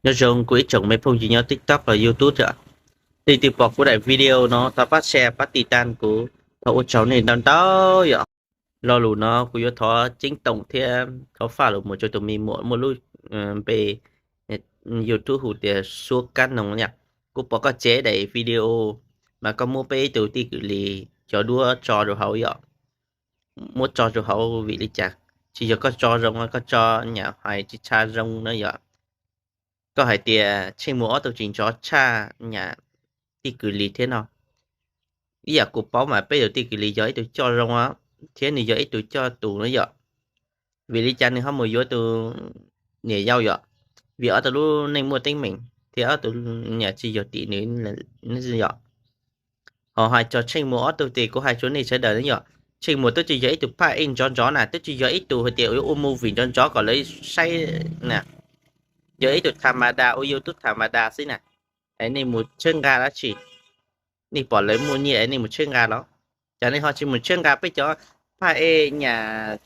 Nyob zoo kuv ib tsoom me phooj ywg nyob TikTok los YouTube yom. Leej twg pom kuv daim video no thov pab share pab tiv tas kuv, thov ua tsaug nej ntau ntau yom. Lo lus no kuv yuav thov ceeb toom thiab thov faj lus mus rau tus me muam muaj lub npe YouTube hu tias Suab Kab Noog yom. Kuv pom koj tsev daim video mas koj muab peb ib tug tij kwm lis cov duab tso rau hauv yom. Muab tso rau hauv vim li cas? Tsis yog koj tso zoo, koj tso nyam hais tsis tshaj zoo na yom. Koj hais tias Tsheej Muas ob tug tsis ntsov tshaj nyam tij kwm lis thiab no. Ib yam kuv paub mas peb tus tij kwm lis yog ib tug coj zoo thiab nws yog ib tug coj tus na yom. Vim li cas nws ho mus yuav tus niam yau yom? Vim ob tug lub neej muaj teeb meem thiab ob tug nyam tsis yog tim nws yom. Ho hais txog Tsheej Muas ob tug ces kuv hais rau nej sawv daws na yom, Tsheej Muas twb tsis yog ib tug phaj ej ntsov ntsov na, twb tsis yog ib tug hais tias yuav ua movie ntsov ntsov kom lawv saib na. Yog ib tug tha ma da ua YouTube tha ma da xwb na. Es nej mus tshawb nqa dab tsi? Nej pom lawv muaj nyiaj es nej mus tshawb nqa los? Cas nej ho tsis mus tshawb nqa peb cov phaj ej nyam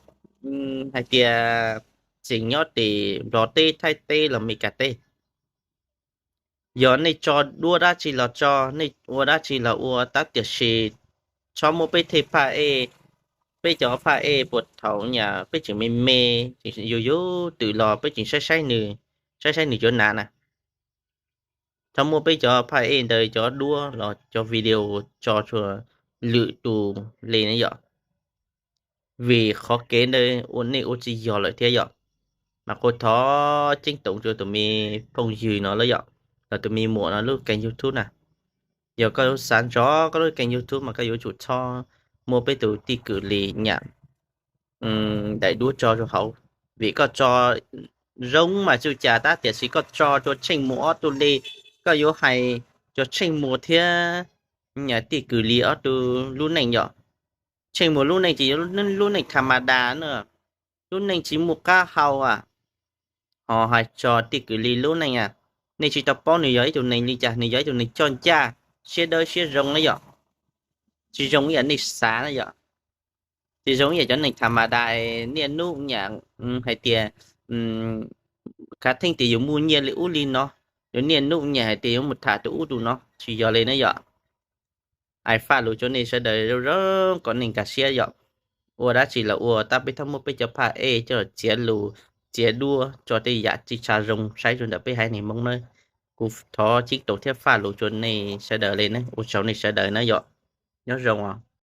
hais tias tseem nyob tim Nplog teb, Thaib teb los Meskas teb? Yog nej tso duab dab tsi los tso, nej ua dab tsi los ua, tab tiam sis txhob muab peb tej phaj ej, peb cov phaj ej puag thaum nyam peb tseem me me, tseem yug yug twm los peb tseem saib saib nws, saib saib nws cov nav na. Txhob muab peb cov phaj ej ntawd cov duab los cov video tso tshuav lwm tus li na yom. Vim qhov kev ntawd ua nej ua tsis yog lawm thiab yom. Mas kuv thov ceeb toom rau tus me phooj ywg no los yom, los tus me muam no lub keeg YouTube na. Yog koj xav ntsoov koj lub keeg YouTube mas koj yuav tsum txhob muab peb tus tij kwm lis nyam daim duab tso rau hauv. Vim koj tso zoo mas tsis ua cas, tab tiam sis koj tso rau Tsheej Muas ob tug li, koj yuav hais rau Tsheej Muas thiab nyam tij kwm lis ob tug lub neej yom. Tsheej Muas lub neej ces yog lub neej tha ma da na, lub neej tsis muaj qab hau a. Ho hais txog tij kwm lis lub neej a, nej tsis tau paub nws yog ib tug neeg li cas, nws yog ib tug neeg coj ncaj, siab dawb siab zoo na yom. Tsis zoo ib yam nej xav na yom. Tsis zoo ib yam cov neeg tha ma da niaj hnub nyam hais tias khav theeb tias yus muaj nyiaj li ub li no, yus niaj hnub nyam hais tias yuav mus tham tus ub tus no, tsis yog li na yom. Hais faj lus rau nej sawv daws zoo zoo kom nej nkag siab yom. Ua dab tsi los ua, tab peb txhob muab peb cov phaj ej coj los txiav lus, txiav duab tso tej yam tsis tshaj zoo saib rau ntawm peb haiv neeg Hmoob na. Kuv thov ceeb toom thiab faj lus rau nej sawv daws li na, ua tsaug nej sawv daws na yom. Nyob zoo os.